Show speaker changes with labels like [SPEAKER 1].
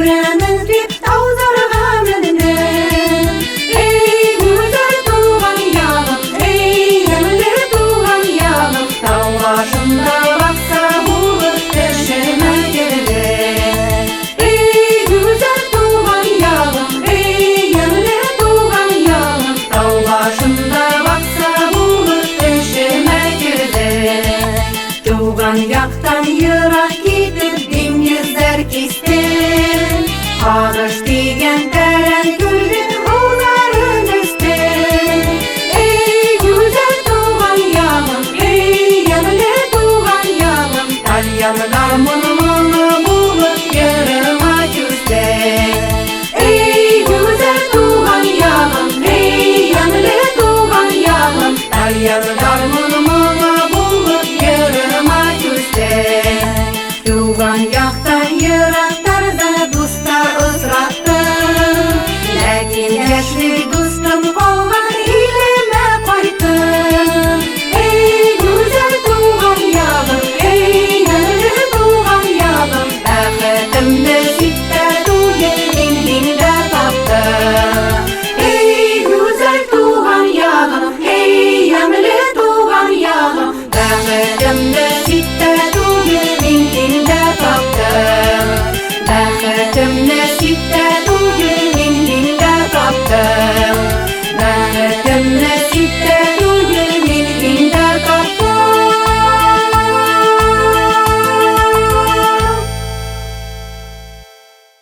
[SPEAKER 1] Күрәмен дип тауларга мендем. Эй, гүзәл туган ягым, эй, ямьле туган ягым, тау башында бакса булып төшемә керде. Эй, гүзәл туган ягым, эй, ямьле туган ягым, тау башында бакса булып төшемә керде. Туган яктан ерак китеп, диңгезләр кистем. Агыш дигән тәрән күлнең һуларын өстем. Эй, гүзәл туган ягым, эй, ямьле туган ягым, тальян гармун.